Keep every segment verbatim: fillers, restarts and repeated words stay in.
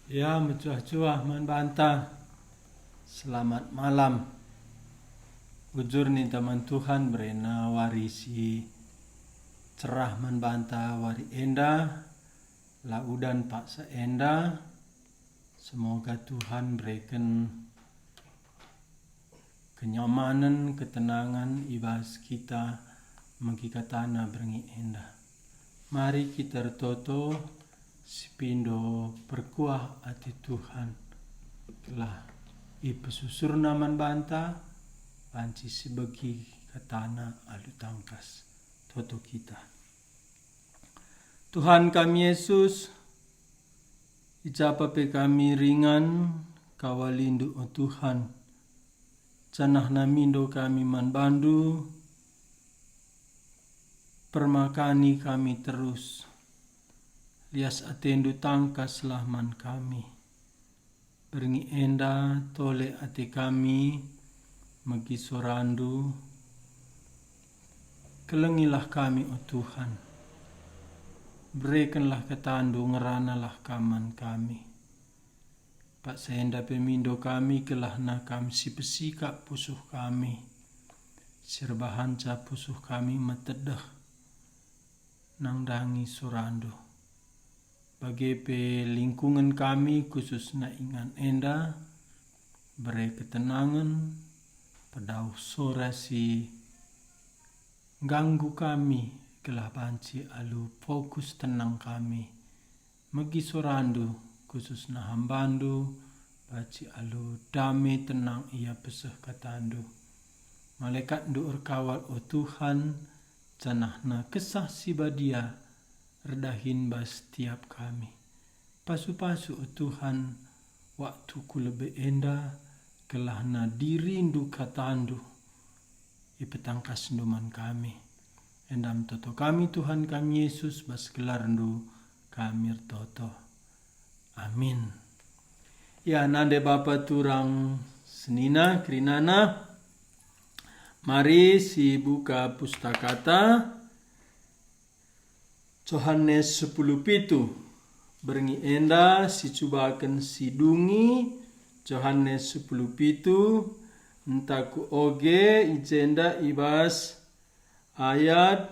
Ya, mecuah-cuah man banta. Selamat malam. Bujur ninta man Tuhan, berena wari si cerah man banta wari enda, la udan paksa enda. Semoga Tuhan bereken kenyamanen, ketenangan i bas kita megi katana berngi enda. Mari kita ertoto sipindo perkuah ate Tuhan, gelah ipesusurNa man banta banci sibegi katana alu tangkas. Toto kita. Tuhan kami Yesus, i ja pe kami ringan kawalindu, o Tuhan, janahna mindo kami man bandu, permakani kami terus, lias atendu tangkaslah man kami. Berngi enda tole ate kami megi sorandu. Kelengilah kami, o Tuhan. Berekenlah katandu, ngeranalah Kam man kami. Paksa enda pe mindo kami, gelahna Kam sipesikap pusuh kami, sierbahanca pusuh kami metedeh nandangi sorandu. Bage pe lingkungen kami, khususna ingan enda, bere ketenangen, pedauh sora si ngganggu kami, gelah banci alu fokus tenang kami megi sorandu, khususna hambandu, banci alu dame tenang ia peseh katandu. Malekatndu erkawal, o Tuhan, janahna Kesah Si Badia erdahin bas tiap kami. Pasu-pasu, o Tuhan, waktu ku lebe enda, gelahna dirindu katandu ipetangkasndu man kami. Enda me toto kami, Tuhan kami Yesus, bas gelarndu kami ertoto. Amin. Ya, nande bapa turang senina, kerinana, mari sibuka pustakata, Johanes sepuluh pitu. Berngi enda sicubaken si dungi, Johanes sepuluh pitu, ntah kuoge i jenda i bas ayat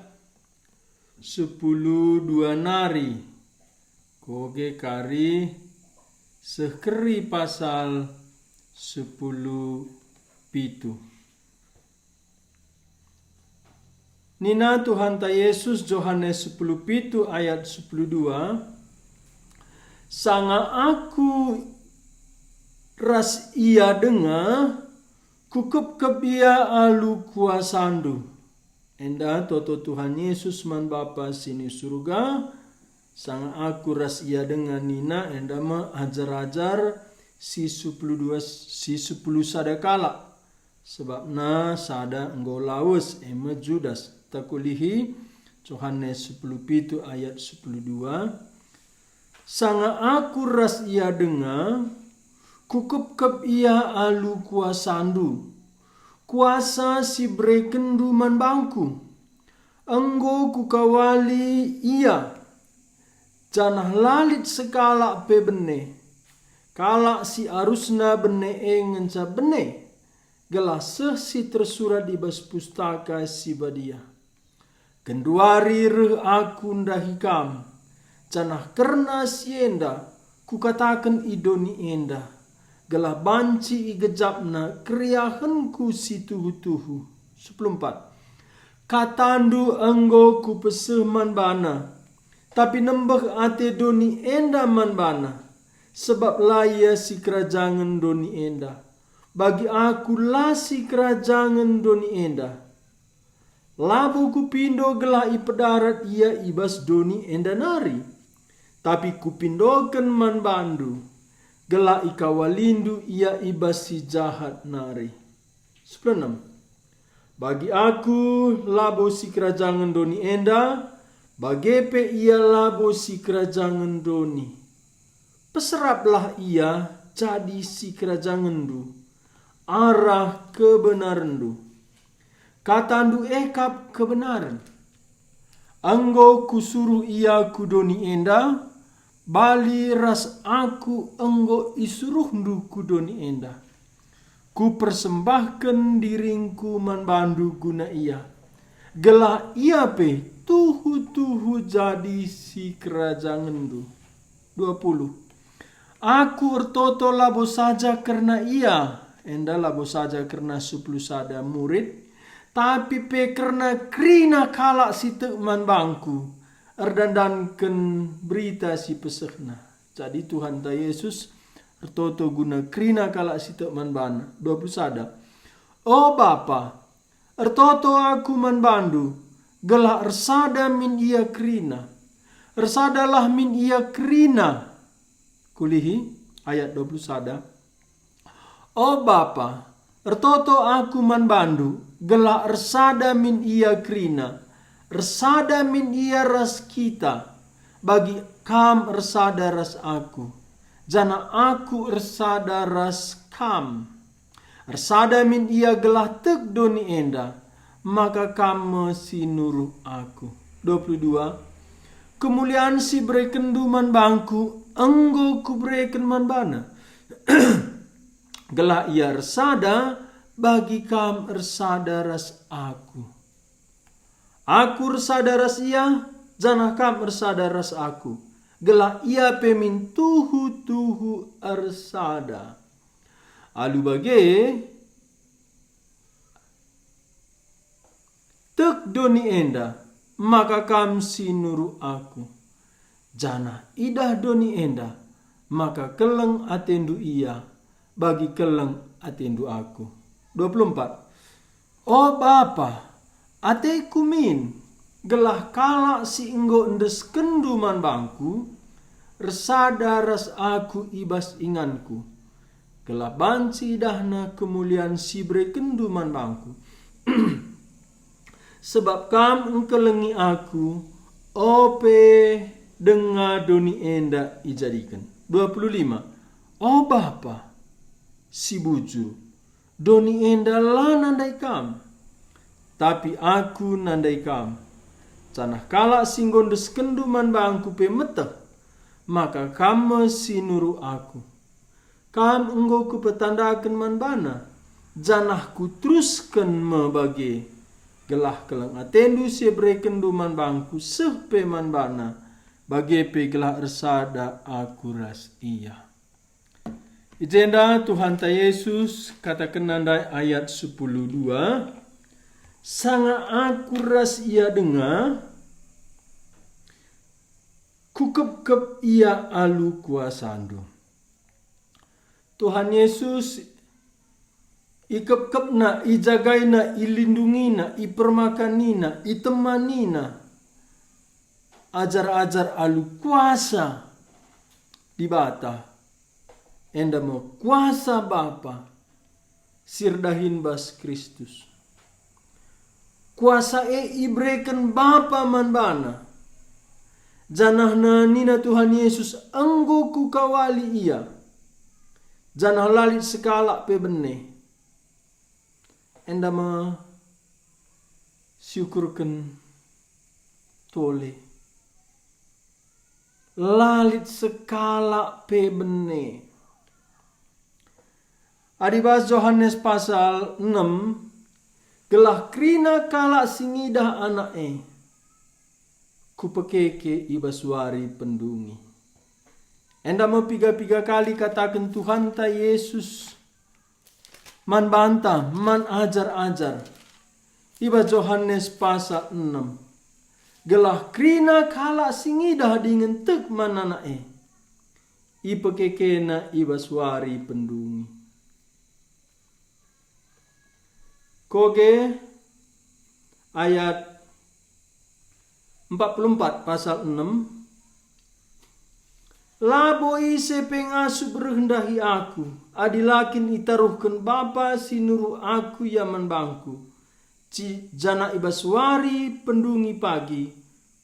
sepuluh dua nari, kuoge kari seh keri pasal sepuluh pitu. Nina Tuhanta Yesus, Johanes sepuluh pitu ayat sepuluh dua, "Sanga Aku ras ia denga, kukepkep ia alu kuasandu." Enda toto Tuhan Yesus man Bapa si ni Surga, "Sanga Aku ras ia denga," nina, enda me ajar-ajar si sepuluh dua, si sepuluh sada kalak. Sebabna sada enggo lawes, e me Judas. Takulihi Johanes sepuluh pitu ayat sepuluh dua, "Sanga Aku ras ia denga, kukepkep ia alu kuasandu, kuasa si berekenndu man bangKu. Enggo Kukawali ia, janah la lit sekalak pe bene. Kalak si arusna bene e ngenca bene, gelah seh si tersurat i bas Pustaka Si Badia. Genduari reh Aku ndahi kam, janah kerna si enda Kukataken i doni enda, gelah banci igejapna keriahenKu si tuhu-tuhu." Sepuluh empat. "Katandu enggo Kupeseh man bana, tapi nembeh ate doni enda man bana, sebab la ia sikerajangen doni enda. Bagi Aku la sikerajangen doni enda. Labo Kupindo gelah ipedarat ia i bas doni enda nari, tapi Kupindoken man bandu, gelah ikawalindu ia i bas si jahat nari." Sepuluh enam. "Bagi Aku labo sikerajangen doni enda, bage pe ia labo sikerajangen doni. Peseraplah ia jadi sikerajangenndu arah kebenarenndu. KataNdu e kap kebenaren. Enggo Kusuruh ia ku doni enda, Bali ras aku enggo isuruhndu ku doni enda. Kupersembahken diringku man bandu guna ia, gelah ia pe tuhu-tuhu jadi sikerajangenndu. Dua puluh. Aku ertoto labo saja kerna ia, enda labo saja kerna sepuluh sada murid, tapi pe kerna kerina kalak si tek man bangku, erdandanken berita si pesehna. Jadi Tuhanta Yesus ertoto guna kerina kalak si tek man bana. Dua puluh sada. O Bapa, ertoto aku man bandu, gelah ersada min ia kerina. Ersadalah min ia kerina. Kulihi ayat dua puluh sada. O Bapa, ertoto aku man bandu, gelah ersada min ia kerina, ersada min ia ras kita, bagi kam ersada ras aku, janah aku ersada ras kam. Ersada min ia gelah tek doni enda, maka kam me si nuruh aku. Dua puluh dua. Kemulian si berekenndu man bangku enggo kubereken man bana, gelah ia ersada bagi kam ersada ras aku. Aku ersada ras ia, janah kam ersada ras aku, gelah ia pe min tuhu-tuhu ersada. Alu bage, tek doni enda, maka kam si nuruh aku. Janah idah doni enda, maka keleng atendu ia, bagi keleng atendu aku. Dua puluh empat. O Bapa, ateku min, gelah kalak si enggo endeskenndu man bangku, ersada ras aku i bas inganku, gelah banci idahna kemulian si berekenndu man bangku. Sebab kam engkelengi aku, ope denga doni enda ijadiken. Dua puluh lima. O Bapa si bujur, doni enda la nandai kam, tapi aku nandai kam, janah kalak si enggo endeskenndu man bangku pe meteh, maka kam me si nuruh aku. Kam enggo kupetandaken man bana, janah kuterusken me bage, gelah keleng atendu si iberekenndu man bangku seh pe man bana, bage pe gelah ersada aku ras ia. I jenda Tuhanta Yesus katakenna ndai ayat sepuluh dua, "Sanga aku ras ia denga, kukepkep ia alu kuasandu." Tuhan Yesus ikepkepna, ijagaina, ilindungina, ipermakanina, itemanina ajar-ajar alu kuasa Dibata, enda me kuasa Bapa si erdahin bas Kristus. Kuasa e ibereken Bapa man bana. Janahna nina Tuhan Yesus, "Enggo kukawali ia, janah la lit sekalak pe bene." Enda me siukurken tole. La lit sekalak pe bene. Adi bas Johanes pasal enem, "Gelah kerina kalak si ngidah Anak e, kupekeke i bas wari pendungi." Enda me piga-piga kali kataken Tuhanta Yesus man banta, man ajar-ajar. I bas Johanes pasal enem, "Gelah kerina kalak si ngidah dingen tek man Anak e, ipekekena i bas wari pendungi." Koge ayat empat puluh empat pasal enem, "Labo ise pe ngasup reh ndahi Aku, adi la kin itaruhken Bapa si nuruh Aku ia man bangKu. Ci-, janah i bas wari pendungi pagi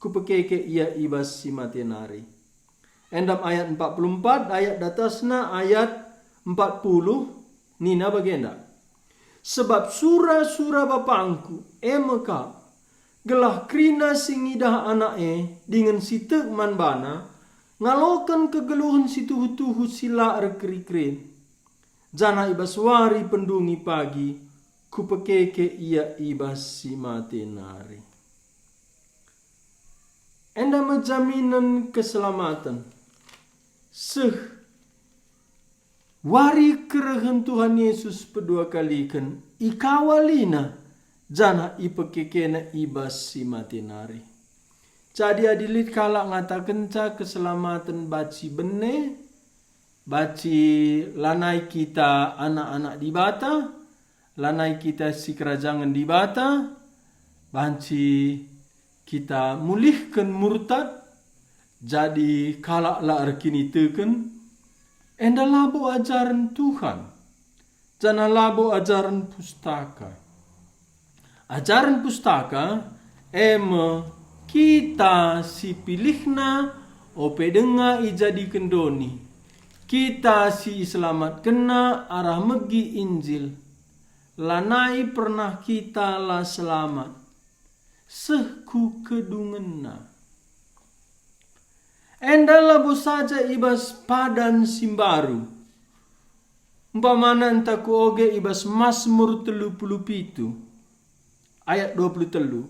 Kupekeke ia i bas si mate nari." Endam ayat empat puluh empat, ayat datasna ayat empat puluh, nina bagenda, "Sebab sura-sura BapangKu e me kap, gelah kerina si ngidah Anak e dingen si tek man baNa, ngaloken kegeluhen si tuhu-tuhu si la erkeri-kerin, janah i bas wari pendungi pagi kupekeke ia i bas si mate nari. Enda me jaminen keselamaten. Seh wari kerehen Tuhan Yesus pedua kaliken, ikawalina, janah ipekekena i bas si mate nari. Jadi adi lit kalak ngatakenca keselamaten banci bene, banci lanai kita anak-anak Dibata, lanai kita sikerajangen Dibata, banci kita mulihken murtad, jadi kalak la erkiniteken, enda labo ajaren Tuhan, janah labo ajaren Pustaka. Ajaren Pustaka, e me kita si pilihNa ope denga ijadiken doni, kita si iselamatkenNa arah megi Injil. Lanai pernah kita la selamat, seh ku kedungenna. Enda labo saja i bas padan si mbaru. Umpamana enta kuoge i bas Masmur telu puluh pitu ayat dua puluh telu,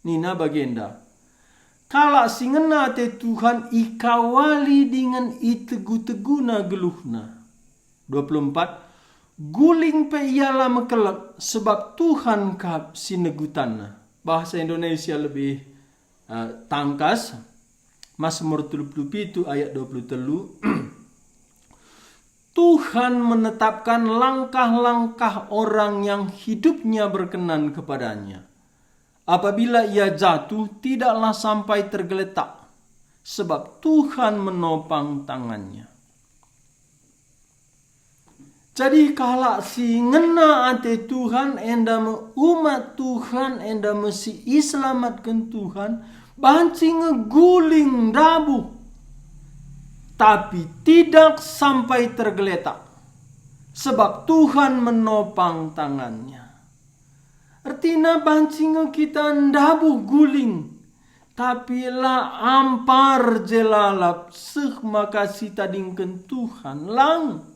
nina bagenda, "Kalak si ngena ate Tuhan ikawali dingen itegu-teguna geluhna." Dua puluh empat, "Guling pe ia la mekelek, sebab Tuhan kap si negutanna." Bahasa Indonesia lebih, eh, tangkas, Masmur telu puluh pitu ayat dua puluh telu. Tuhan menetapkan langkah-langkah orang yang hidupnya berkenan kepada-Nya. Apabila ia jatuh, tidaklah sampai tergeletak, sebab Tuhan menopang tangannya. Jadi kalak si ngena ate Tuhan enda me umat Tuhan, enda me si iselamatken Tuhan, banci nge guling ndabuh, tapi tidak sampai tergeletak, sebab Tuhan menopang tangannya. Ertina banci nge kita ndabuh guling, tapi la ampar je lalap seh maka sitadingken Tuhan, lang.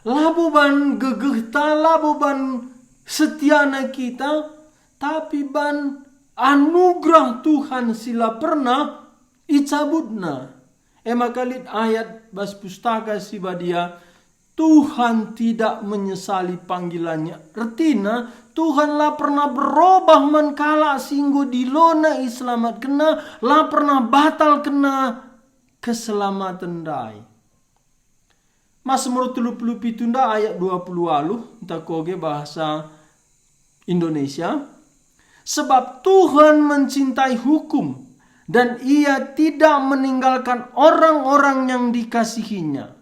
Labo ban gegehta, labo ban setiana kita, tapi ban anugerah Tuhan si la pernah icabutNa. E maka lit ayat bas Pustaka Si Badia, "Tuhan tidak menyesali panggilannya." Ertina, Tuhan la pernah berobah man kalak si enggo diloNa iselamatkenna, la pernah batalkenna keselamaten ndai. Masmur telu puluh pitu enda ayat dua puluh waluh, enta kuoge bahasa Indonesia, "Sebab Tuhan mencintai hukum, dan Ia tidak meninggalkan orang-orang yang dikasihi-Nya.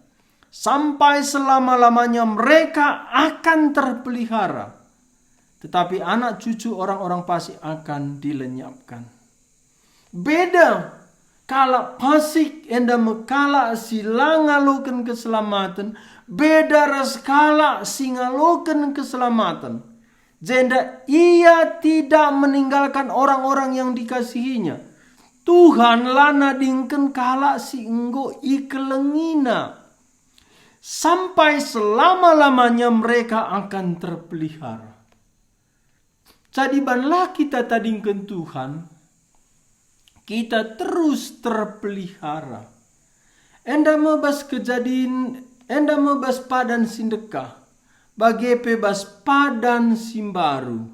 Sampai selama-lamanya mereka akan terpelihara, tetapi anak cucu orang-orang fasik akan dilenyapkan." Beda kalak fasik enda me kalak si la ngaloken keselamaten, beda ras kalak si ngaloken keselamaten. Jenda Ia tidak meninggalkan orang-orang yang dikasihi-Nya. Tuhan la nadingken kalak si enggo ikelengiNa. Sampai selama-lamanya mereka akan terpelihara. Jadi banlah kita tadingken Tuhan, kita terus terpelihara. Enda me bas kejadin, enda me bas padan si ndekah, bage pe bas padan si mbaru.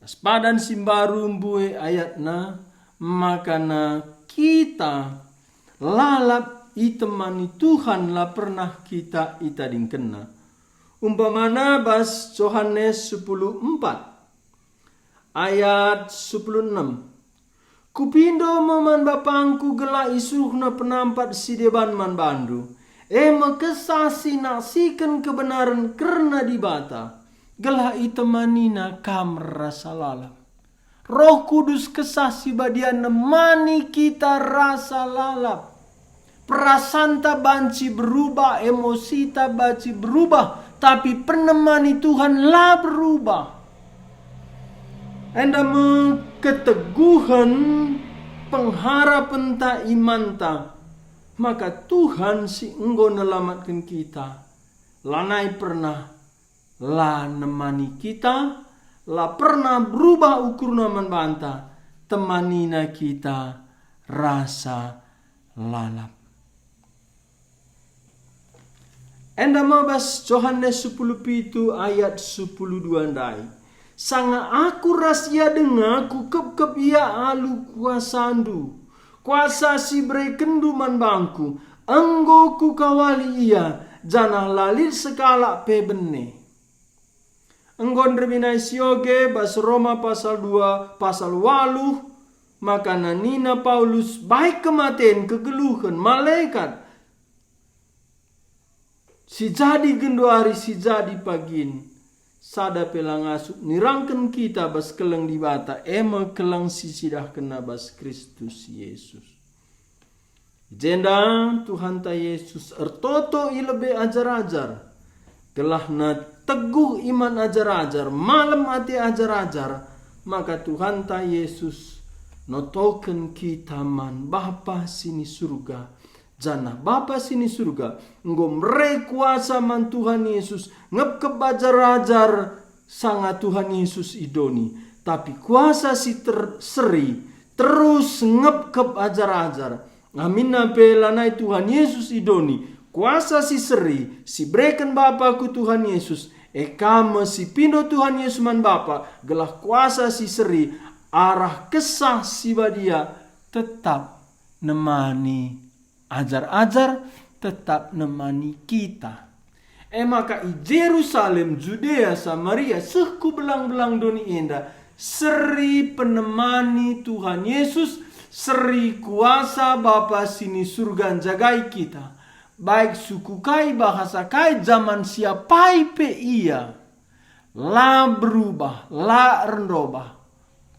Bas padan si mbaru mbue ayatna, makana kita lalap itemani Tuhan la pernah kita itadingkenna. Umpamana bas Johanes sepuluh empat ayat sepuluh enam, "Kupindo me man bapangku gelah isuruhna penampat si deban man bandu, e me kesah si naksiken kebenaren kerna Dibata, gelah itemanina kam rasa lalap." Roh Kudus Kesah Si Badia nemani kita rasa lalap. Perasanta banci berubah, emosita banci berubah, tapi penemani Tuhan la berubah. Enda me keteguhen pengharapenta, imanta. maka Tuhan si enggo nelamatken kita, lanai pernah la nemani kita, la pernah berubah ukurna man banta, temanina kita rasa lalap. Enda me bas Johanes sepuluh pitu ayat sepuluh dua ndai, "Sanga Aku ras ia denga, Kukepkep ia alu kuasaNdu. Kuasa si berekenndu man bangKu, enggo Kukawali ia, janah la lit sekalak pe bene." Enggo nderbinai sioge bas Roma pasal dua, pasal waluh, maka nina Paulus, baik kematen, kegeluhen, malekat, si jadi genduari, si jadi pagin, sada pe la ngasup nirangken kita bas keleng Dibata, e me keleng si sidahkenna bas Kristus Yesus. I jenda Tuhanta Yesus ertoto i lebe ajar-ajar, gelahna teguh iman ajar-ajar, malem ate ajar-ajar, maka Tuhanta Yesus notoken kita man Bapa si ni Surga, janah Bapa si ni Surga enggo mere kuasa man Tuhan Yesus ngepkep ajar-ajar sanga Tuhan Yesus i doni. Tapi kuasa si ter-, seri terus ngepkep ajar-ajar. Aminna pe lanai Tuhan Yesus i doni, kuasa si seri si bereken Bapa ku Tuhan Yesus, e ka me si pindo Tuhan Yesus man Bapa, gelah kuasa si seri arah Kesah Si Badia tetap nemani ajar-ajar, tetap nemani kita. E maka i Jerusalem, Judea, Samaria, seh ku belang-belang doni enda, seri penemani Tuhan Yesus, seri kuasa Bapa si ni Surga njagai kita. Baik suku kai, bahasa kai, jaman si apai pe ia, la berubah, la erndobah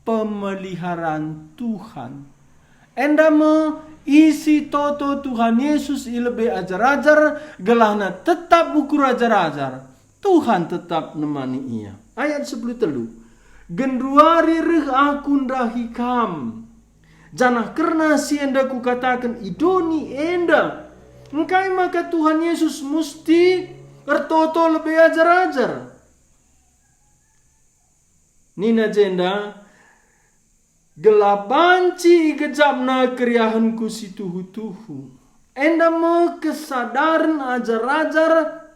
pemeliharan Tuhan. Enda me isi toto Tuhan Yesus i lebe ajar-ajar, gelahna tetap ukur ajar-ajar. Tuhan tetap nemani ia. Ayat sepuluh telu, "Genduari reh Aku ndahi kam, janah kerna si enda Kukataken i doni enda." Engkai maka Tuhan Yesus musti ertoto lebe ajar-ajar? Nina jenda, "Gelah banci igejapna keriahenKu si tuhu-tuhu." Enda me kesadaren ajar-ajar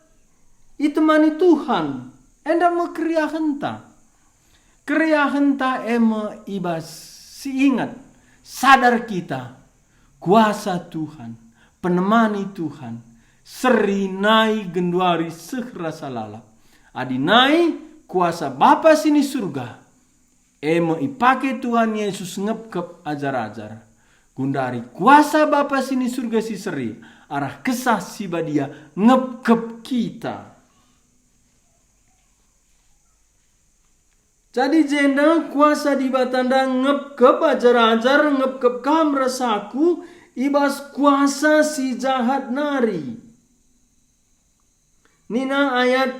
itemani Tuhan. Enda me keriahenta. Keriahenta e me i bas si inget, sadar kita, kuasa Tuhan, penemani Tuhan, seri nai genduari seh rasa lalap. Adi nai kuasa Bapa si ni Surga, e me ipake Tuhan Yesus ngepkep ajar-ajar. Gundari kuasa Bapa si ni Surga si seri arah Kesah Si Badia ngepkep kita. Jadi jenda kuasa Dibata enda ngepkep ajar-ajar, ngepkep kam ras aku, i bas kuasa si jahat nari. Nina ayat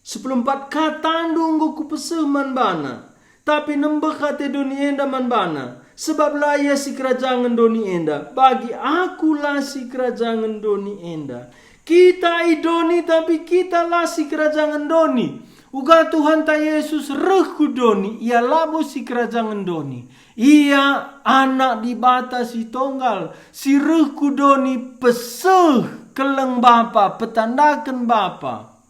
sepuluh empat, "KataNdu enggo Kupeseh man bana, tapi nembeh ate doni enda man bana, sebab la ia sikerajangen doni enda, bagi Aku la sikerajangen doni enda." Kita i doni, tapi kita la sikerajangen doni. Uga Tuhanta Yesus reh ku doni, Ia labo sikerajangen doni. Ia Anak Dibata si Tonggal, si reh ku doni peseh keleng Bapa, petandaken Bapa.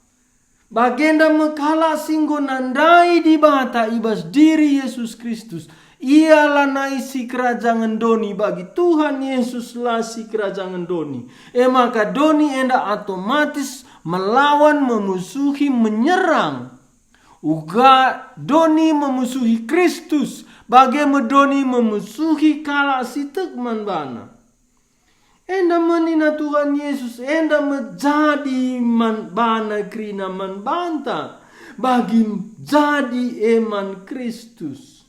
Bagenda me kalak si enggo nandai Dibata i bas diri Yesus Kristus. Ia lanai sikerajangen doni, bagi Tuhan Yesus la sikerajangen doni. E maka doni enda otomatis melawan, memusuhi, menyerang. Uga doni memusuhi Kristus, bage me doni memusuhi kalak si tek man bana. Enda me nina Tuhan Yesus, enda me jadi man bana kerina man banta, bagi jadi e man Kristus.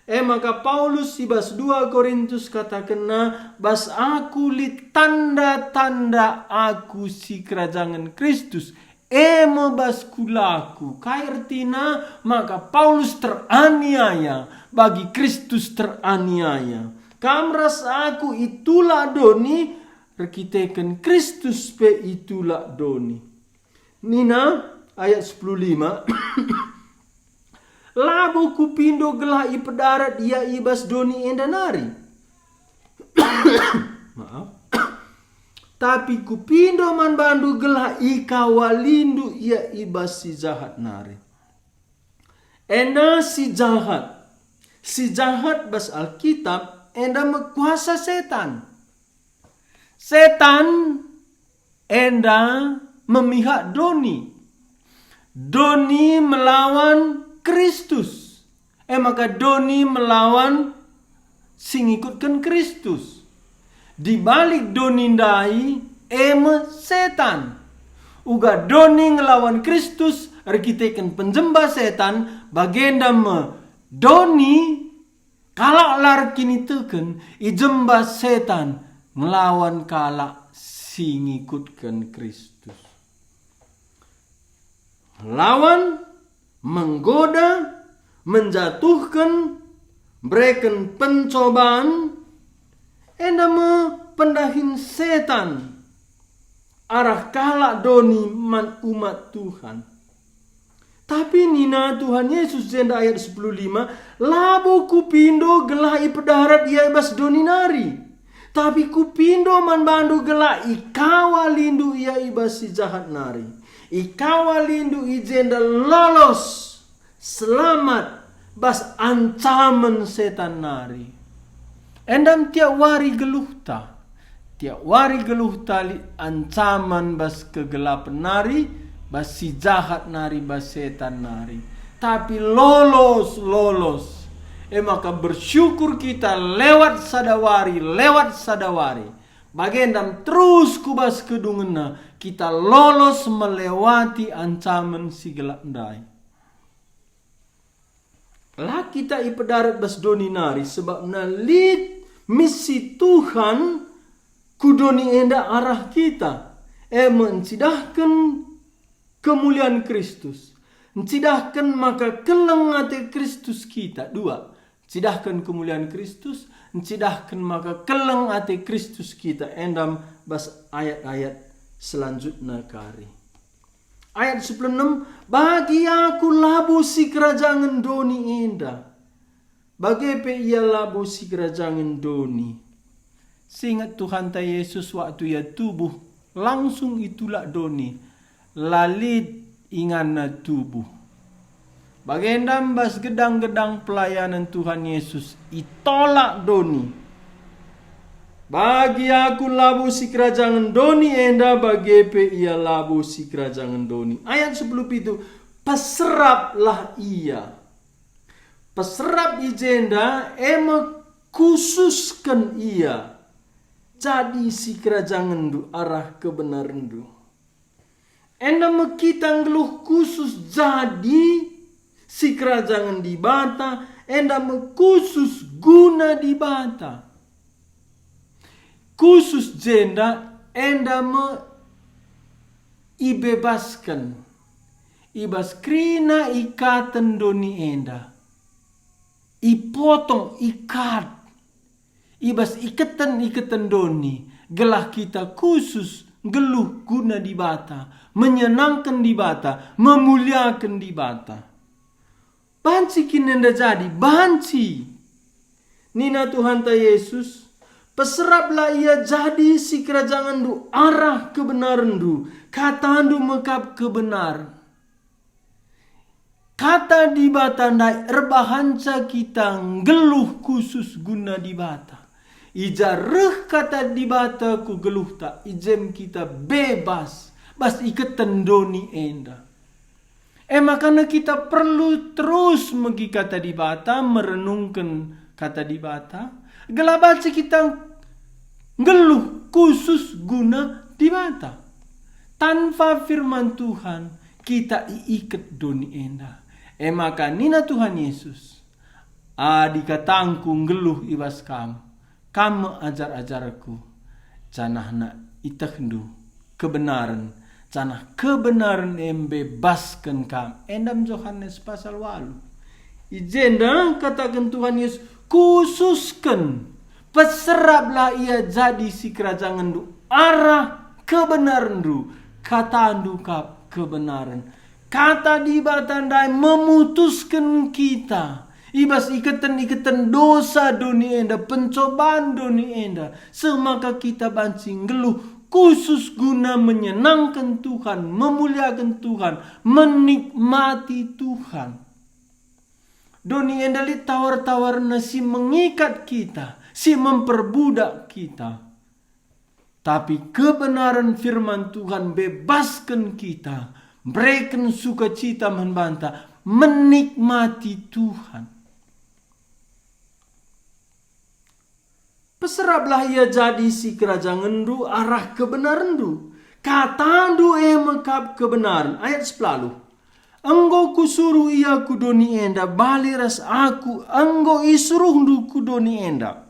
E maka Paulus i bas dua Korintus katakenna, "Bas aku lit tanda-tanda aku sikerajangen Kristus, e me bas kulaku." Kai ertina? Maka Paulus teraniaya, bagi Kristus teraniaya. Kam ras aku itulak doni, erkiteken Kristus pe itulak doni. Nina ayat sepuluh lima, "Labo kupindo gelah ipedarat ia i bas doni enda nari." Maaf. "Tapi kupindo man bandu gelah ikawalindu ia i bas si jahat nari." Enda si jahat. Si jahat bas Alkitab enda me kuasa setan. Setan enda memihak doni. Doni melawan Kristus. E maka doni melawan si ngikutken Kristus. Di balik doni ndai e me setan. Uga doni ngelawan Kristus erkiteken penjemba setan, bagenda me doni kalak la erkiniteken ijemba setan ngelawan kalak si ngikutken Kristus. Ngelawan, menggoda, menjatuhken, bereken pencoban, enda me pendahin setan arah kalak doni man umat Tuhan. Tapi nina Tuhan Yesus jenda ayat sepuluh lima, "Labo kupindo gelah ipedarat ia i bas doni nari. Tapi kupindo man bandu gelah ikawalindu ia i bas si jahat nari. Ikawalindu i jenda lolos, selamat, bas ancamen setan nari." Endam tiap wari geluhta. Tiap wari geluhta lit ancamen bas kegelapen nari, bas si jahat nari, bas setan nari. Tapi lolos, lolos. E maka bersyukur kita lewat sada wari, lewat sada wari. Bagendam terus ku bas kedungenna, kita lolos melewati ancamen si gelap ndai. La kita ipedarat bas doni nari, sebabna lit misi Tuhan ku doni enda arah kita, e me ncidahken kemulian Kristus, ncidahken maka keleng ate Kristus kita. Dua, ncidahken kemulian Kristus, ncidahken maka keleng ate Kristus kita. Endam bas ayat-ayat selanjutna kari. Ayat sepuluh enam, "Bagi aku labo sikerajangen doni enda, bage pe ia labo sikerajangen doni." Singet Tuhanta Yesus waktu ia tubuh, langsung itulak doni, la lit inganna tubuh. Bagenda bas gedang-gedang pelayanan Tuhan Yesus itolak doni. "Bagi aku labo sikerajangen doni enda, bage pe ia labo sikerajangen doni." Ayat sepuluh pitu, "Peseraplah ia." Peserap i jenda e me khususken ia jadi sikerajangenndu arah kebenarenndu. Enda me kita nggeluh khusus jadi sikerajangen Dibata, enda me khusus guna Dibata. Khusus jenda enda me ibebasken i bas kerina ikaten doni enda, ipotong ikat i bas iketen-iketen doni, gelah kita khusus nggeluh guna Dibata, menyenangken Dibata, memuliaken Dibata. Banci kin enda jadi? Banci. Nina Tuhanta Yesus, "Peseraplah ia jadi sikerajangenndu arah kebenarenndu, katandu me kap kebenaren." Kata Dibata ndai erbahanca kita nggeluh khusus guna Dibata. I ja reh kata Dibata ku geluhta, i jem kita bebas bas iketen doni enda. E makana kita perlu terus megi kata Dibata, merenungken kata Dibata, gelah banci kita nggeluh khusus guna Dibata. Tanpa firman Tuhan, kita iiket doni enda. E maka nina Tuhan Yesus, "Adi katangKu nggeluh i bas kam, kam me ajar-ajarKu, janahna ietehndu kebenaren, janah kebenaren e mbebasken kam." Endam Johanes pasal walu. I jenda kataken Tuhan Yesus, "Khususken, peseraplah ia jadi sikerajangenndu Arah kebenarenndu, katandu kap kebenaren. Kata Dibata ndai memutusken kita i bas iketen-iketen dosa doni enda, pencoban doni enda, seh maka kita banci nggeluh khusus guna menyenangken Tuhan, memuliaken Tuhan, menikmati Tuhan. Doni enda lit tawar-tawarna si mengikat kita, si memperbudak kita. Tapi kebenaren firman Tuhan bebasken kita, mbereken sukacita man banta, menikmati Tuhan. Peseraplah ia jadi sikerajangenndu arah kebenarenndu. Katandu e me kap kebenaren. Ayat sepuluh. Enggo kusuruh ia ku doni enda, bali ras aku enggo isuruhndu ku doni enda.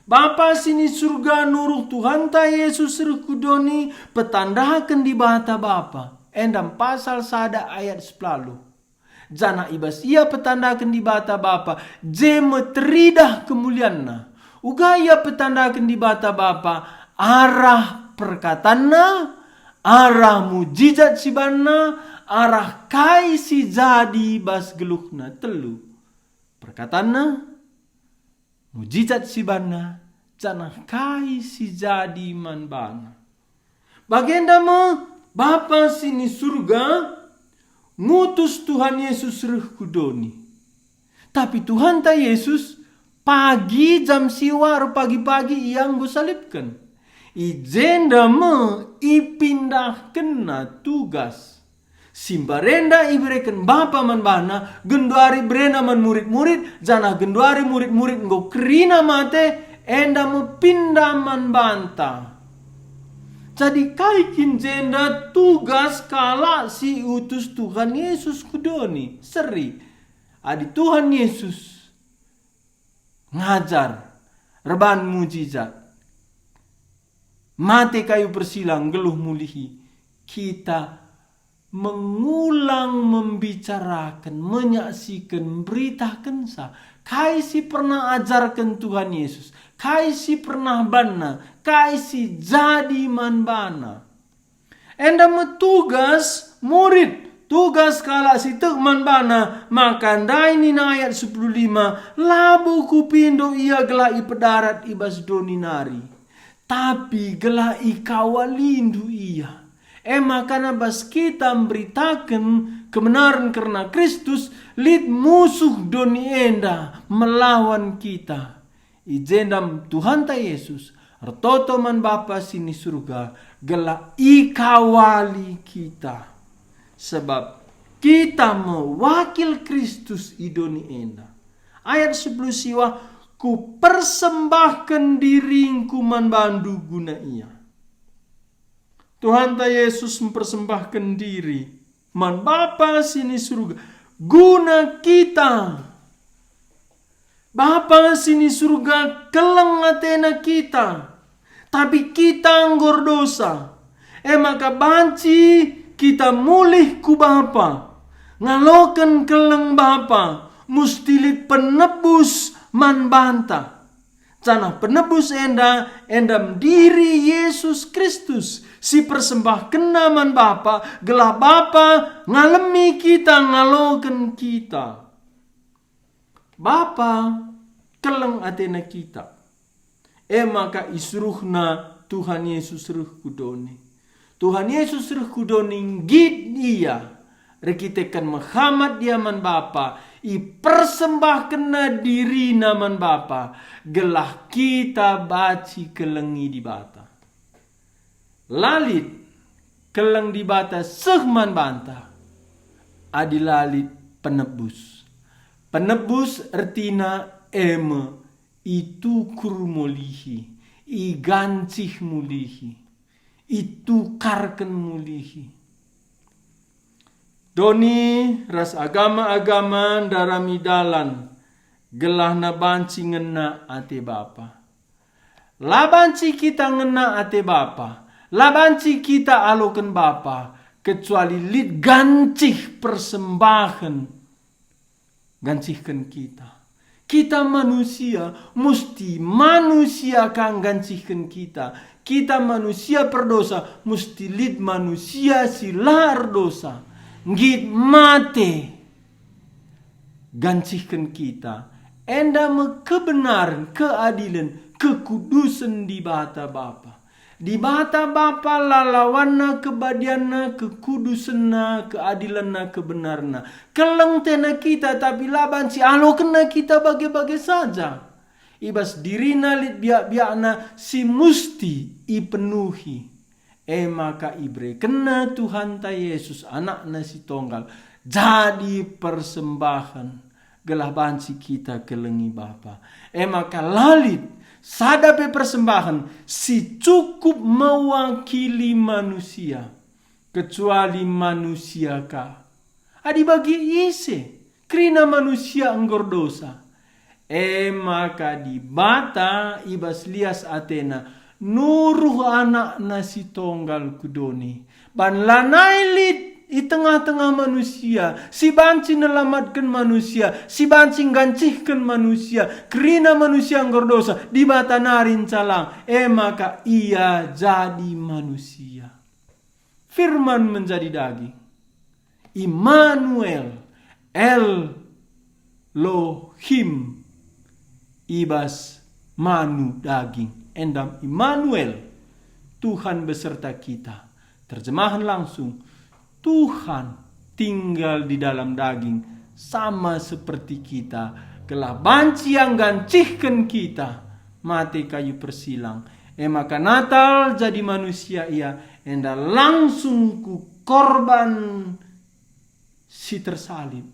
Bapa si ni Surga nuruh Tuhanta Jesus reh ku doni, petandaken Dibata Bapa. Enda pasal sada ayat sepuluh. Janah i bas ia petandaken Dibata Bapa, je me teridah kemulianNa. Uga ia petandaken Dibata Bapa arah perkatanNa, arah mujijat si banNa, arah kai si jadi bas geluhNa. Telu. PerkatanNa, mujijat si banNa, janah kai si jadi man baNa. Bagenda me Bapa si ni Surga ngutus Tuhan Yesus reh ku doni. Tapi Tuhanta Yesus pagi jam siwa ras pagi-pagi ia enggo salibken. I jenda me ipindahkenNa tugas. Si mbarenda ibereken Bapa man baNa, genduari iberena man murid-murid, janah genduari murid-murid enggo kerina mate, enda me pinda man banta. Jadi kai kin jenda tugas kalak si iutus Tuhan Yesus ku doni? Seri, adi Tuhan Yesus ngajar, erban mujizat, mate kayu persila, nggeluh mulihi, kita mengulang membicaraken, menyaksiken, mberitakenca kai si pernah ajarken Tuhan Yesus, kai si pernah banNa, kai si jadi man baNa. Enda me tugas murid, tugas kalak si tek man baNa, maka ndai nina ayat sepuluh lima, "Labo kupindo ia gelah ipedarat i bas doni nari, tapi gelah ikawalindu ia." E maka bas kita mberitaken kebenaren kerna Kristus, lit musuh doni enda melawan kita. I jenda Tuhanta Yesus ertoto man Bapa si ni Surga gelah ikawali kita, sabap kita me wakil Kristus i doni enda. Ayat sepuluh siwa, "Kupersembahken diringKu man baNdu guna ia." Tuhanta Yesus mpersembahken diri man Bapa si ni Surga guna kita. Bapa si ni Surga keleng atena kita, tapi kita enggo erdosa. E maka banci kita mulih ku Bapa, ngaloken keleng Bapa, musti lit penebus man banta. Janah penebus enda, enda me diri Yesus Kristus si persembahkenNa man Bapa, gelah Bapa ngalemi kita, ngaloken kita. Bapa keleng atena kita. E maka isuruhNa Tuhan Yesus reh ku doni. Tuhan Yesus reh ku doni nggit Ia, erkiteken mehamat Ia man Bapa, ipersembahkenNa diriNa man Bapa, gelah kita banci kelengi Dibata. La lit keleng Dibata seh man banta, adi la lit penebus. Penebus ertina e me itukur mulihi, igancih mulihi, itukarken mulihi. Doni ras agama-agama ndarami dalan, gelahna banci ngena ate Bapa. La banci kita ngena ate Bapa, la banci kita aloken Bapa, kecuali lit gancih persembahen gancihken kita. Kita manusia, musti manusia ka nggancihken kita. Kita manusia perdosa, musti lit manusia si la erdosa. Nggit mate gancihken kita. Enda me kebenaren, keadilen, kekudusen Dibata Bapa. Dibata Bapa la lawanna, kebadianna, kekudusenna, keadilenna, kebenarna. Keleng tena kita, tapi la banci alokenna kita bage-bage saja. I bas dirina lit biak-biakna si musti ipenuhi. E maka iberekenna Tuhanta Yesus, Anakna si Tonggal, jadi persembahen, gelah banci kita kelengi Bapa. E maka la lit sada pe persembahen si cukup mewakili manusia, kecuali manusia ka. Adi bage ise, kerina manusia enggo erdosa. E maka Dibata i bas lias ateNa nuruh AnakNa si Tonggal ku doni, ban lanai lit i tengah-tengah manusia si banci nelamatken manusia, si banci nggancihken manusia. Kerina manusia enggo erdosa, Dibata nari ncalang, e maka Ia jadi manusia. Firman menjadi daging. Immanuel, Elohim, i bas manu daging. Endam Immanuel, Tuhan beserta kita. Terjemahan langsung, Tuhan tinggal di dalam daging, sama seperti kita, gelah banci Ia nggancihken kita mate kayu persilang. E maka Natal jadi manusia Ia, enda langsung ku korban si tersalib.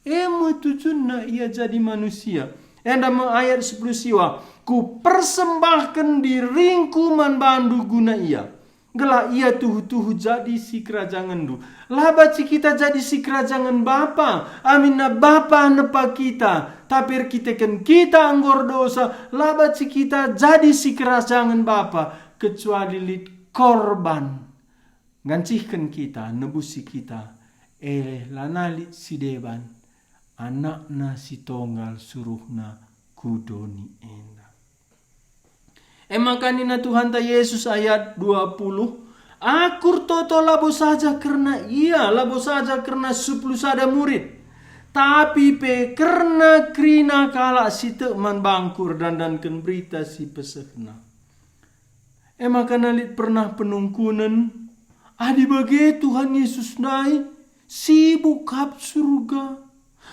E me tujunna Ia jadi manusia. Enda me ayat sepuluh siwa, "Kupersembahken diringKu man baNdu guna Ia, gelah Ia tuhu-tuhu jadi sikerajangenndu." La banci kita jadi sikerajangen Bapa, aminna Bapa nepa kita, tapi erkiteken kita enggo erdosa, la banci kita jadi sikerajangen Bapa, kecuali lit korban nggancihken kita, nebusi kita. Eh, lanai lit si deban, AnakNa si Tonggal suruhNa ku doni enda. E maka nina Tuhanta Yesus, ayat dua puluh, "Aku ertoto labo saja kerna Ia, labo saja kerna sepuluh sada murid, tapi pe kerna kerina kalak si tek man bangKu erdandanken Berita Si Pesehna." E maka la lit pernah penungkunen, adi bage Tuhan Yesus ndai sibuk kap Surga.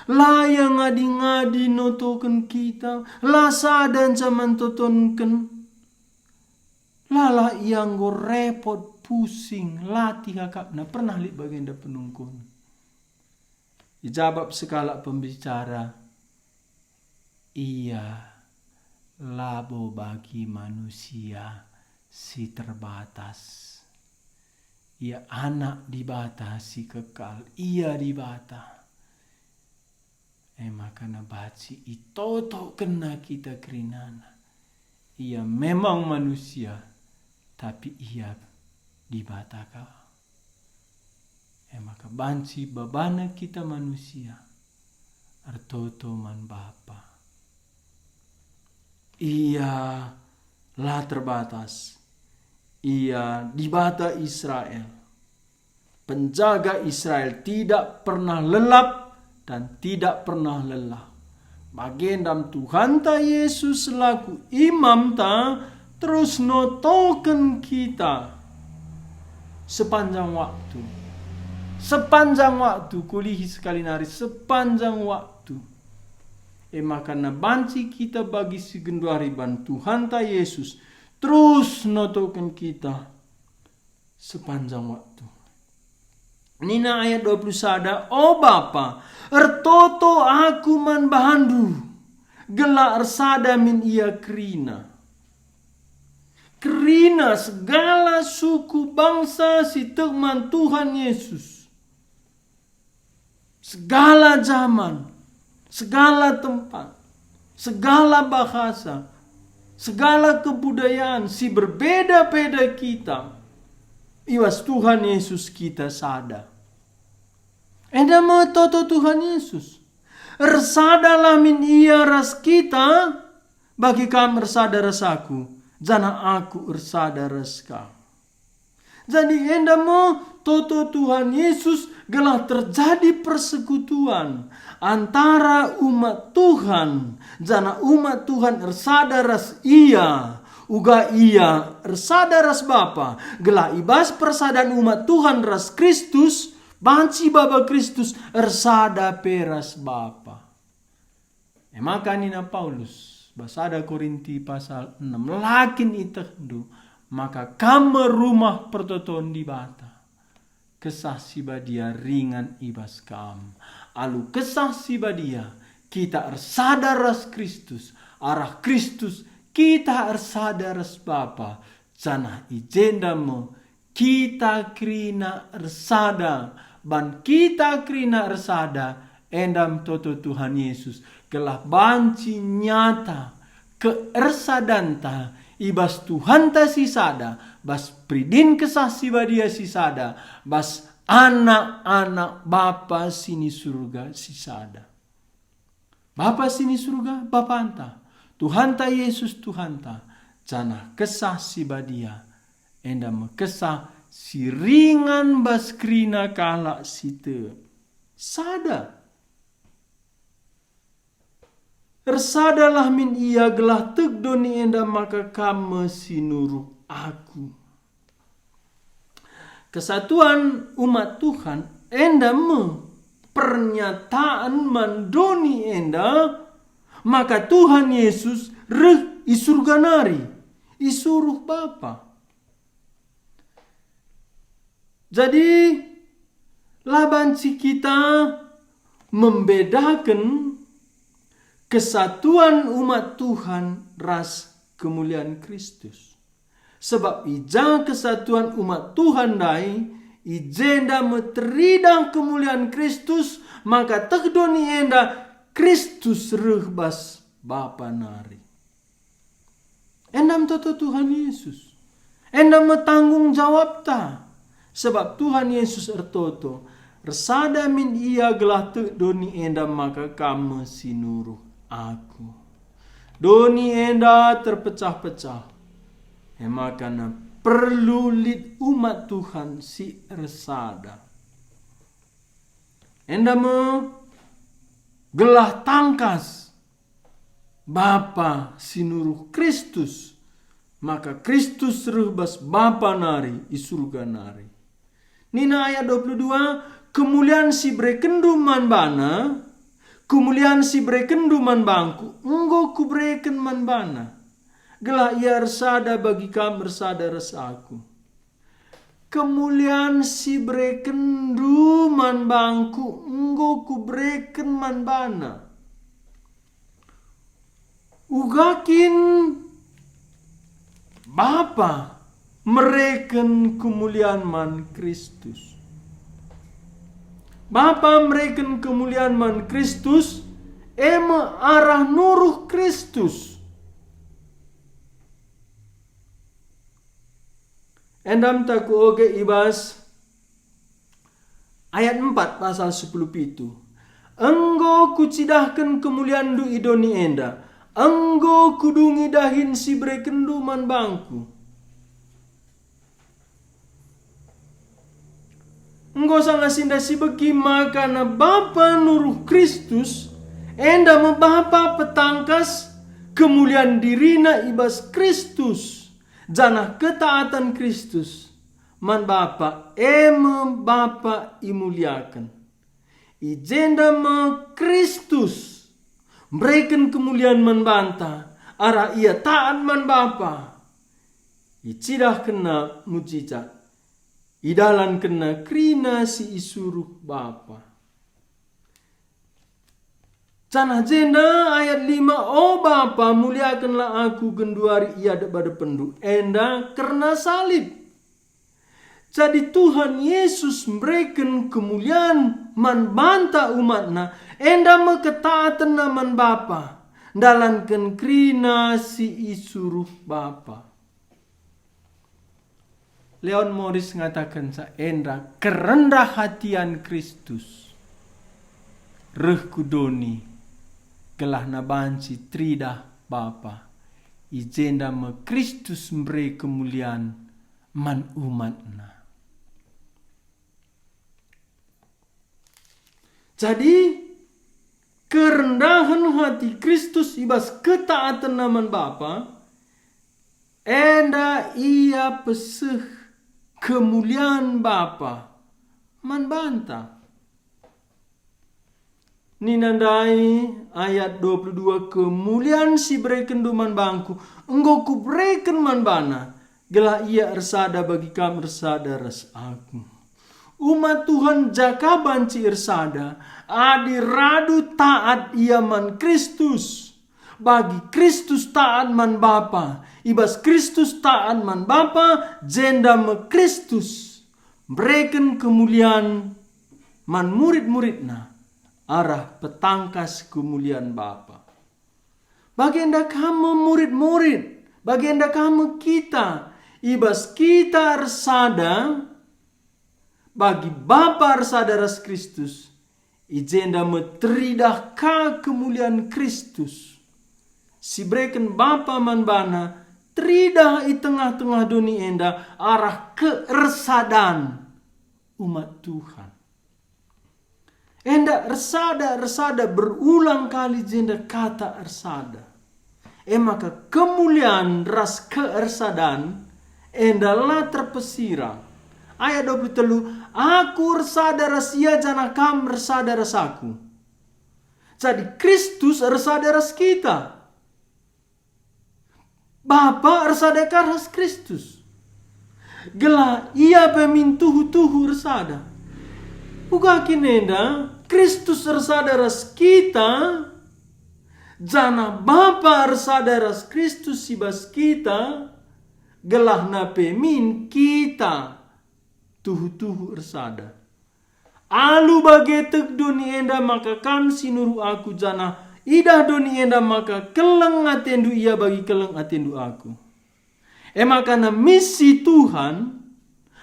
La Ia ngadi-ngadi notoken kita, la sada nca man totonken. Lalah Ia enggo repot, pusing, latih akapNa. Pernah lit bagenda penungkunen. Ijabap sekalak pembicara, "Ia labo bagi manusia si terbatas. Ia Anak Dibata si kekal, Ia Dibata." E maka banci itotokenna kita kerinana. Ia memang manusia, tapi Ia Dibata ka. E maka banci babana kita manusia ertoto man Bapa. Ia la terbatas. Ia Dibata Israel. Penjaga Israel tidak pernah lelap dan tidak pernah lelah. Bagendam Tuhanta Yesus selaku Imamta terus notoken kita sepanjang waktu. Sepanjang waktu, kuulihi sekali nari, sepanjang waktu. E maka banci kita bagi si genduari ban Tuhanta Yesus terus notoken kita sepanjang waktu. Nina ayat dua puluh sada, "O Bapa, ertoto Aku man bahanNdu, gelah ersada min ia kerina. Kerina segala suku bangsa si tek man Tuhan Yesus." Segala zaman, segala tempat, segala bahasa, segala kebudayaan si berbeda-beda kita, i bas Tuhan Yesus kita sada. Enda me toto Tuhan Yesus. Ersadalah min Ia ras kita, bagi kam ersada ras Aku, janah Aku ersada ras Kam. Jadi enda me toto Tuhan Yesus gelah terjadi persekutuan antara umat Tuhan, janah umat Tuhan ersada ras Ia, uga Ia ersada ras Bapa, gelah i bas persadan umat Tuhan ras Kristus, banci Bapa Kristus ersada pe ras Bapa. E maka nina Paulus, bas sada Korinti pasal enem, "La kin ietehndu maka kam me rumah pertoton Dibata? Kesah Si Badia ringan i bas kam. Alu Kesah Si Badia, kita ersada ras Kristus, arah Kristus kita ersada ras Bapa, janah i jenda me kita kerina ersada. Ban kita kerina ersada, enda me toto Tuhan Yesus, gelah banci nyata keersadanta i bas Tuhanta si sada, bas peridin Kesah Si Badia si sada, bas anak-anak Bapa si ni Surga si sada." Bapa si ni Surga Bapanta, Tuhanta Yesus Tuhanta, janah Kesah Si Badia, enda me Kesah si ringan bas kerina kalak si tek. Sada. Ersadalah min ia gelah tek doni enda maka kam me si nuruh Aku. Kesatuan umat Tuhan enda me pernyataan man doni enda maka Tuhan Yesus reh i Surga nari, isuruh Bapa. Jadi, la banci kita membedaken kesatuan umat Tuhan ras kemulian Kristus. Sebab i ja kesatuan umat Tuhan ndai, i jenda me teridah kemulian Kristus, maka teh doni enda Kristus reh bas Bapa nari. Enda me toto Tuhan Yesus. Enda me tanggung jawabta. Sebab Tuhan Yesus ertoto, "Ersada min ia gelah tek doni enda maka kam me si nuruh Aku." Doni enda terpecah-pecah. E maka perlu lit umat Tuhan si ersada. Enda me gelah tangkas Bapa si nuruh Kristus, maka Kristus reh bas Bapa nari i Surga nari. Nina ayat dua puluh dua, "Kemulian si berekenndu man baNa, kemulian si berekenndu man bangKu, enggo Kubereken man baNa, gelah Ia ersada bagi kam ersada ras Aku." Kemulian si berekenndu man bangKu enggo Kubereken man baNa. Uga kin Bapa mereken kemulian man Kristus? Bapa mereken kemulian man Kristus, e me arah nuruh Kristus. Enda me kuoge i bas ayat empat pasal sepuluh pitu, "Enggo Kucidahken kemulianNdu i doni enda, enggo Kudungi dahin si berekenndu man bangKu." Enggo sanga sinda sibegi maka Bapa nuruh Kristus, enda me Bapa petangkas kemulian diriNa i bas Kristus, janah ketaaten Kristus man Bapa, e me Bapa imuliaken. I jenda me Kristus mereken kemulian man banta, arah Ia taat man Bapa. IcidahkenNa mujizat, idalankenNa kerina si isuruh Bapa. Janah jenda ayat lima, "O Bapa, muliakenlah Aku genduari i adep-adepndu," enda kerna salib. Jadi Tuhan Yesus mereken kemulian man banta umatNa, enda me ketaatenNa man Bapa, ndalanken kerina si isuruh Bapa. Leon Morris ngatakenca enda kerendah hatian Kristus reh ku doni, gelahna banci teridah Bapa. i jenda me Kristus mbere kemulian man umatNa. Jadi, kerendahen hati Kristus i bas ketaatenNa man Bapa, enda Ia peseh kemulian Bapa man banta. Nina ndai ayat dua puluh dua, "Kemulian si berekenndu man bangku, enggo kubereken man bana, gelah ia ersada bagi kam ersada ras aku." Umat Tuhan ja ka banci ersada, adi radu taat ia man Kristus. Bagi Kristus taat man Bapa, i bas Kristus taat man Bapa, jenda me Kristus mbereken kemulian man murid-muridNa arah petangkas kemulian Bapa. Bagenda kam me murid-murid, bagenda kam me kita, i bas kita ersada, bagi Bapa ersada ras Kristus, i jenda me teridah ka kemulian Kristus. Si bereken Bapa man bana, teridah i tengah-tengah doni enda arah keersadan umat Tuhan. Enda ersada, ersada, berulang kali jenda kata ersada. E maka kemulian ras keersadan enda la terpesirang. Ayat dua puluh telu, "Aku ersada ras ia janah kam ersada ras aku." Jadi Kristus ersada ras kita. Bapa ersada ka ras Kristus, gelah ia pe min tuhu-tuhu ersada. Uga kin enda Kristus ersada ras kita, janah Bapa ersada ras Kristus i bas kita, gelahna pe min kita tuhu-tuhu ersada. Alu bage tek doni enda maka kam si nuruh aku, janah idah doni enda maka keleng atendu ia bagi keleng atendu aku. E maka na misi Tuhan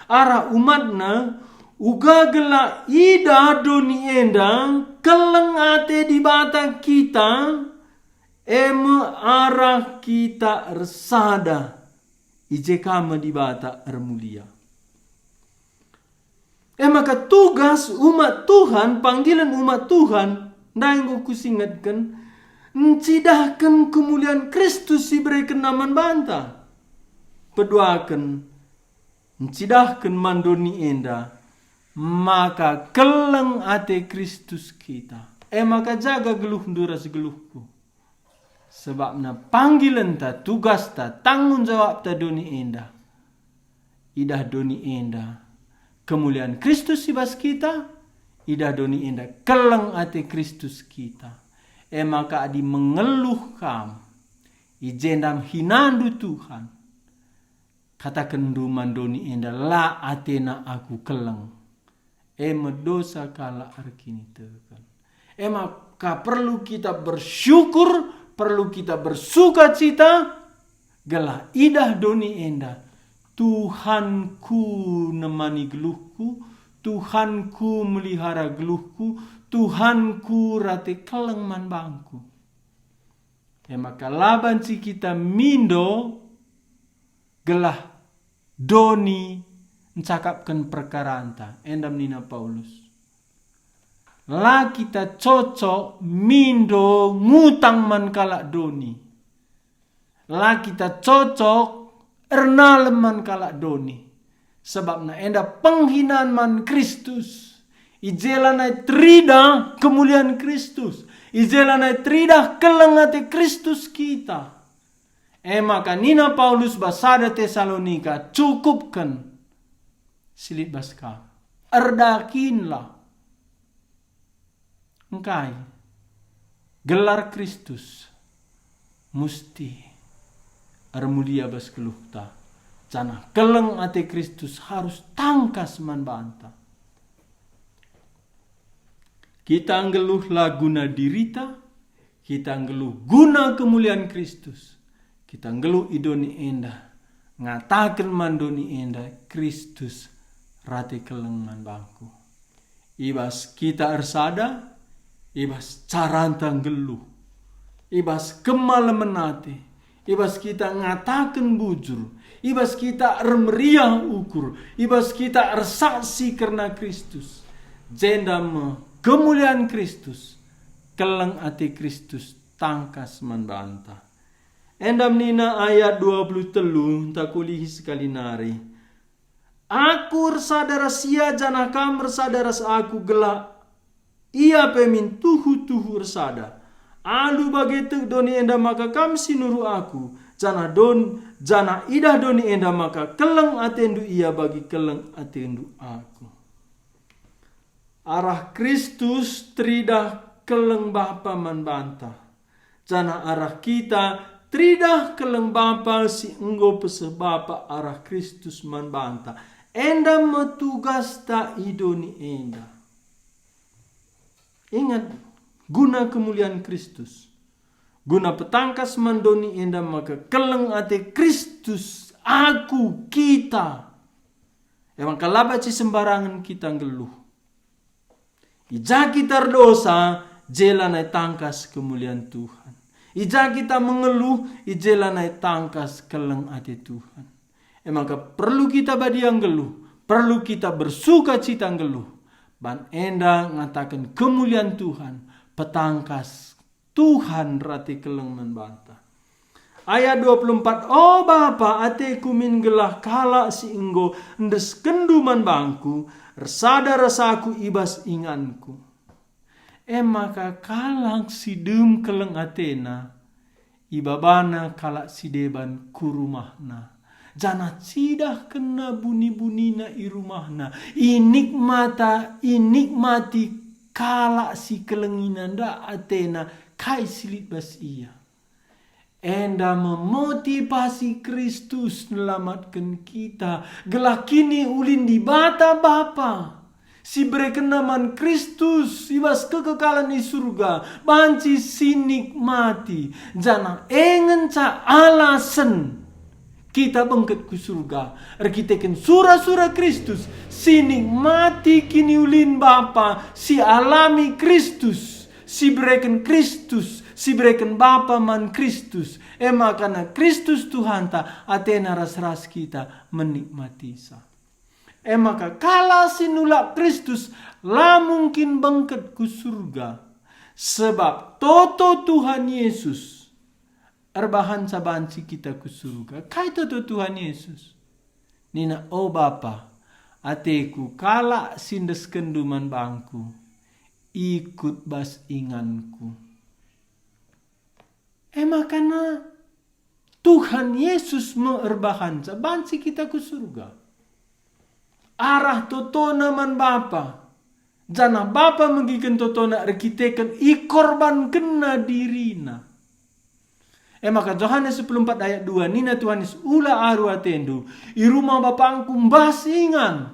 arah umatna, uga gelah idah doni enda keleng ate Dibata kita, e me arah kita ersada. I je ka me Dibata ermulia. E maka tugas umat Tuhan, panggilen umat Tuhan, ndai enggo kusingetken, ncidahken kemulian Kristus si berekenNa man banta. Peduaken, ncidahken man doni enda, maka keleng ate Kristus kita. E maka jaga geluhndu ras geluhku. Sebabna panggilenta, tugasta, tanggung jawabta doni enda. Idah doni enda kemulian Kristus i bas kita, idah doni enda keleng ate Kristus kita. E maka adi mengeluh kam, i jenda hinandu Tuhan, katakenndu man doni enda, "La atena aku keleng." E me dosa kalak erkiniteken. E maka perlu kita bersyukur, perlu kita bersukacita, gelah idah doni enda, "Tuhanku nemani geluhku, Tuhanku melihara geluhku, Tuhanku rate keleng man bangku." E maka la banci kita mindo gelah doni ncakapken perkaranta, enda nina Paulus. La kita cocok mindo ngutang man kalak doni. La kita cocok ernalem man kalak doni. Sebabna enda penghinan man Kristus. I je lanai teridah kemulian Kristus. I je lanai teridah keleng ate Kristus kita. E maka nina Paulus bas sada Tesalonika, cukupken si lit bas kam. Erdakinlah. Engkai? Gelar Kristus musti ermulia bas geluhta, janah keleng ate Kristus harus tangkas man banta. Kita nggeluh la guna dirita, kita nggeluh guna kemulian Kristus. Kita nggeluh i doni enda, ngataken man doni enda, Kristus rate keleng man bangku. I bas kita ersada, i bas caranta nggeluh, i bas kemalemen ate, i bas kita ngataken bujur, i bas kita ermeriah ukur, i bas kita ersaksi kerna Kristus. Jenda me kemulian Kristus, keleng ate Kristus tangkas man banta. Enda menina ayat dua puluh telu, ntah kulihi sekali nari. Aku ersada ras ia, janah kam ersada ras aku, gelah ia pe min tuhu-tuhu ersada. Alu bage tek doni enda maka kam si nuruh aku, janah don, janah idah doni enda maka keleng atendu ia bagi keleng atendu aku. Arah Kristus teridah keleng Bapa man banta, janah arah kita teridah keleng Bapa si enggo peseh Bapa arah Kristus man banta. Enda me tugasta i doni enda. Ingat, guna kemulian Kristus, guna petangkas man doni enda maka keleng ate Kristus, aku, kita. Emang kalak si sembarangen kita nggeluh. I ja kita erdosa, i je lanai tangkas kemulian Tuhan. I ja kita mengeluh, i je lanai tangkas keleng ate Tuhan. E maka perlu kita badia nggeluh, perlu kita bersukacita nggeluh. Ban enda ngataken kemulian Tuhan, petangkas Tuhan rate keleng man banta. Ayat dua puluh empat, "O Bapa, ateku min gelah kalak si enggo endeskenndu man bangku, ersada ras aku i bas inganku." E maka kalak si dem keleng atena, ibabana kalak si deban ku rumahna, janah cidahkenna buni-bunina i rumahna, inikmata, inikmati kalak si kelengina ndah atena kai si lit bas ia. Enda me motivasi Kristus nelamatken kita, gelah kiniulin Dibata Bapa si berekenNa man Kristus i bas kekekalen i Surga banci sinikmati, janah e ngenca alasen kita bengket ku Surga, erkiteken sura-sura Kristus, sinikmati kiniulin Bapa si alami Kristus, si bereken Kristus, si bereken Bapa man Kristus. E maka na Kristus Tuhanta, atena ras-ras kita menikmatisa. E maka kalak si nulak Kristus la mungkin bengket ku Surga, sebab toto Tuhan Yesus erbahanca banci kita ku Surga. Kai toto Tuhan Yesus? Nina, "O Bapa, ateku kalak si endeskenndu man bangku, ikut bas inganku." E maka na Tuhan Yesus me erbahanca banci kita ku Surga. Arah totona man Bapa, janah Bapa megiken totona erkiteken ikorbankenNa diriNa. E maka Johanes sepuluh empat ayat dua, nina Tuhan Yesus, "Ula aru atendu, i rumah Bapangku mbas ingan.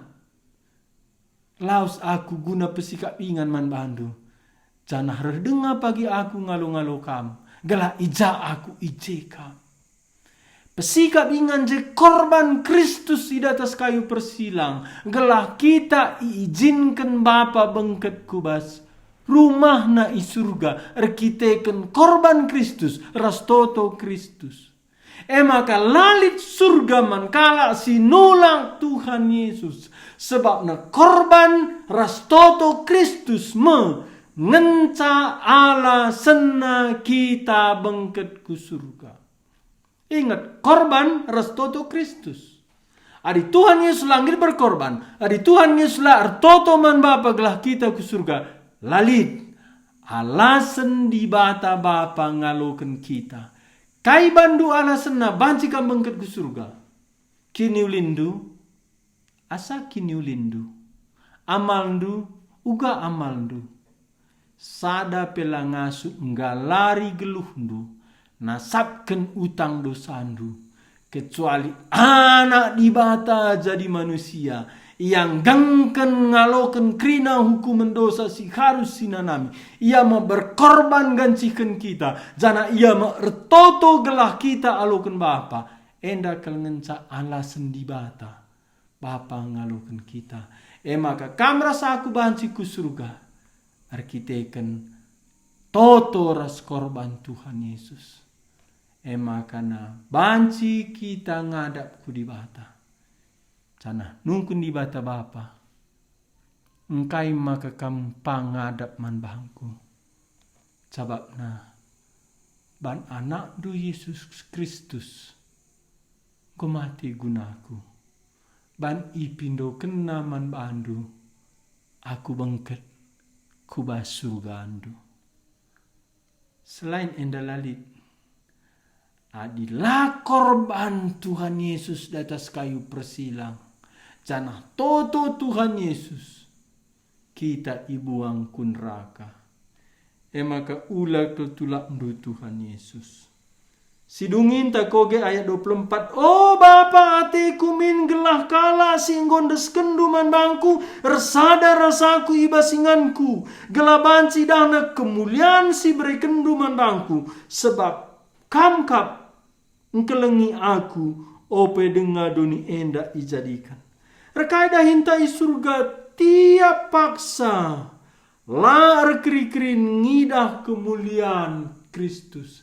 Lawes Aku guna pesikap ingan man bandu, janah reh denga pagi Aku ngalo-ngalo kam, gelah i ja Aku i je kam." Pesikap ingan je korban Kristus i datas kayu persilang, gelah kita iijinken Bapa bengket ku bas rumahNa i Surga erkiteken korban Kristus ras toto Kristus. E maka la lit Surga man kalak si nulak Tuhan Yesus, sebabna korban ras toto Kristus me ngenca alasenna kita bengket ku Surga. Inget, korban ras toto Kristus. Adi Tuhan Yesus la nggit berkorban, adi Tuhan Yesus la ertoto man Bapa gelah kita ku Surga, la lit alasen Dibata Bapa ngaloken kita. Kai bandu alasenna banci kam bengket ku Surga? Kiniulinndu? Asa kiniulinndu. Amalndu? Uga amalndu. Sada pe la ngasup nggalari geluhndu, nasapken utang dosandu, kecuali Anak Dibata jadi manusia, ia nggengken ngaloken kerina hukumen dosa si harus sinanami. Ia me berkorban gancihken kita, janah Ia me ertoto gelah kita aloken Bapa. Enda kal ngenca alasen Dibata. Bapa ngaloken kita. E maka kam ras aku banci ku Surga erkiteken toto ras korban Tuhan Yesus. E maka banci kita ngadap ku Dibata, janah nungkun Dibata Bapa, "Engkai maka Kam pangadap man bangku? Sabapna ban AnakNdu Jesus Kristus enggo mate gunaku. Ban ipindokenNa man bandu aku bengket ku bas surgaNdu." Selain enda la lit. Adi la korban Tuhan Yesus datas kayu persilang, janah toto Tuhan Yesus, kita ibuang ku neraka. E maka ula kal tulakndu Tuhan Yesus. Sidunginta koge ayat dua puluh empat, "O Bapa, ateku min gelah kalak si enggo endeskenNdu man bangku ersada ras aku i bas inganku, gelah banci idahna kemulian si berekenNdu man bangku, sebab Kam kap engkelengi aku, ope denga doni enda ijadiken." Erkai dahinta i Surga, tiap paksa la erkeri-kerin ngidah kemulian Kristus,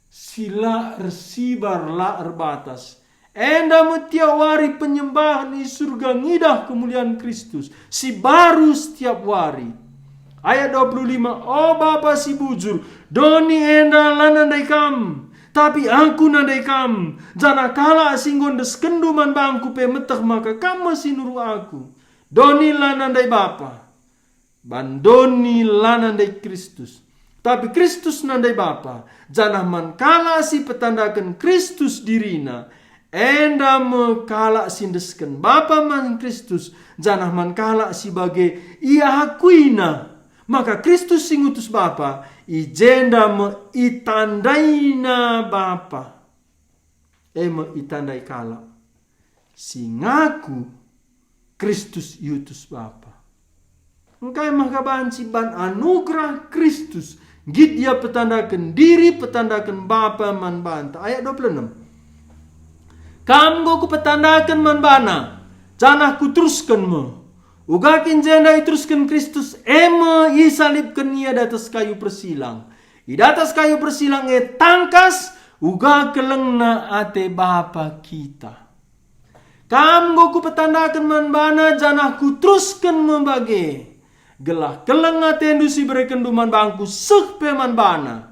si la ersibar, la erbatas. Enda me tiap wari penyembahen i Surga ngidah kemulian Kristus, si baru setiap wari. Ayat dua puluh lima, "O Bapa si bujur, doni enda la nandai Kam, tapi aku nandai Kam, janah kalak si enggo endeskenNdu man bangku pe meteh maka Kam me si nuruh aku. Doni la nandai Bapa, ban doni la nandai Kristus, tapi Kristus nandai Bapa, janah man kalak si petandaken Kristus diriNa, enda me kalak si endesken Bapa man Kristus, janah man kalak si bage iakuiNa maka Kristus si ngutus Bapa, i jenda me itandaina Bapa." E me itandai kalak si ngaku Kristus iutus Bapa. Engkai maka banci ban anugerah Kristus nggit ia petandaken diri, petandaken Bapa man banta. Ayat dua puluh enam, "Kam enggo kupetandaken man bana, janah kuterusken me." Uga kin jenda iterusken Kristus, e me isalibken ia datas kayu persilang. I datas kayu persilang e tangkas uga kelengna ate Bapa kita. "Kam enggo kupetandaken man bana janah kuterusken me bage, gelah keleng atendu si berekenndu man bangku seh pe man bana.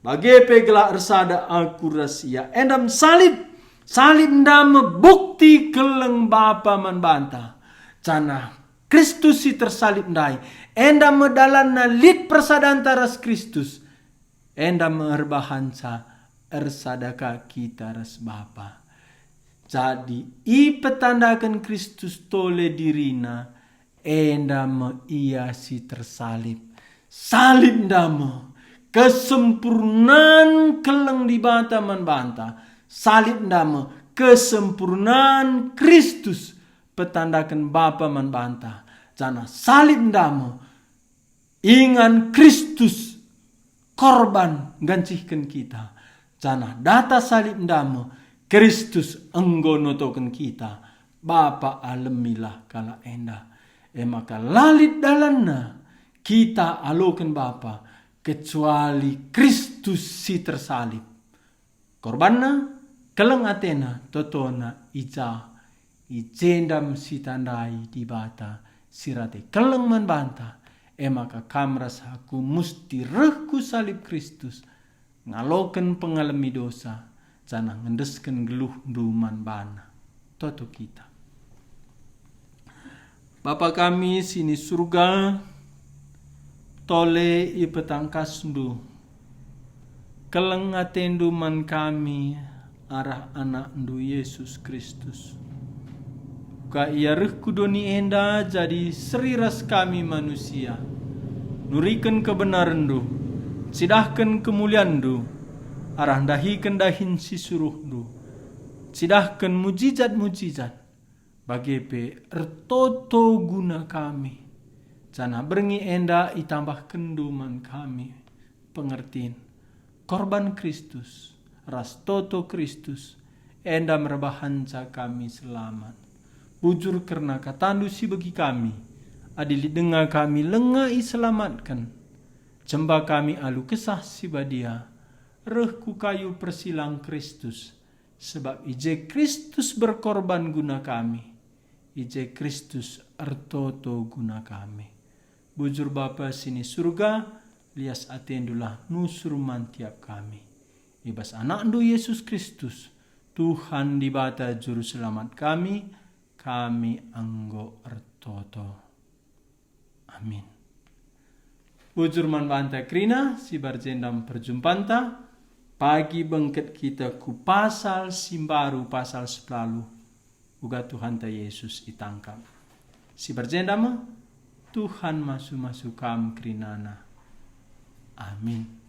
Bage pe gelah ersada aku ras ia." Enda me salib. Salib enda me bukti keleng Bapa man banta. Janah Kristus si tersalib ndai, enda me dalanna lit persadanta ras Kristus. Enda me erbahanca ersada ka kita ras Bapa. Jadi, ipetandaken Kristus tole diriNa, enda me Ia si tersalib. Salib enda me kesempurnan keleng Dibata man banta. Salib enda me kesempurnan Kristus petandaken Bapa man banta. Janah salib enda me ingan Kristus korban nggancihken kita, janah data salib enda me Kristus enggo notoken kita. Bapa, alemilah kalak enda. E maka la lit dalanna kita aloken Bapa, kecuali Kristus si tersalib. KorbanNa, keleng ateNa, totona i ja, i jenda me sitandai Dibata si rate keleng man banta. E maka kam ras aku musti reh ku salib Kristus, ngaloken pengalemi dosa, janah ngendesken geluhndu man baNa. Toto kita. Bapa kami si ni Surga, tole ipetangkasNdu keleng ateNdu man kami arah AnakNdu Yesus Kristus. Uga Ia reh ku doni enda jadi seri ras kami manusia, nuriken kebenarenNdu, cidahken kemulianNdu, arah ndahiken dahin si suruhNdu, cidahken mujijat-mujijat, bage pe ertoto guna kami, janah berngi enda itambahkenNdu man kami pengertin. Korban Kristus ras toto Kristus enda merbahanca kami selamat. Bujur kerna kataNdu si begi kami, adi lit denga kami langa iselamatken, cemba kami alu Kesah Si Badia, reh ku kayu persilang Kristus, sebab i je Kristus berkorban guna kami, i je Kristus ertoto guna kami. Bujur Bapa si ni Surga, lias atendulah nusur man tiap kami. I bas AnakNdu Yesus Kristus, Tuhan Dibata Juru Selamat kami, kami enggo ertoto. Amin. Bujur man banta kerina, si barjendam perjumpanta, pagi bengket kita ku pasal si mbaru, pasal sepelalu, uga Tuhanta Yesus itangkap. Si barjendam, Tuhan masu-masu kam kerinana. Amin.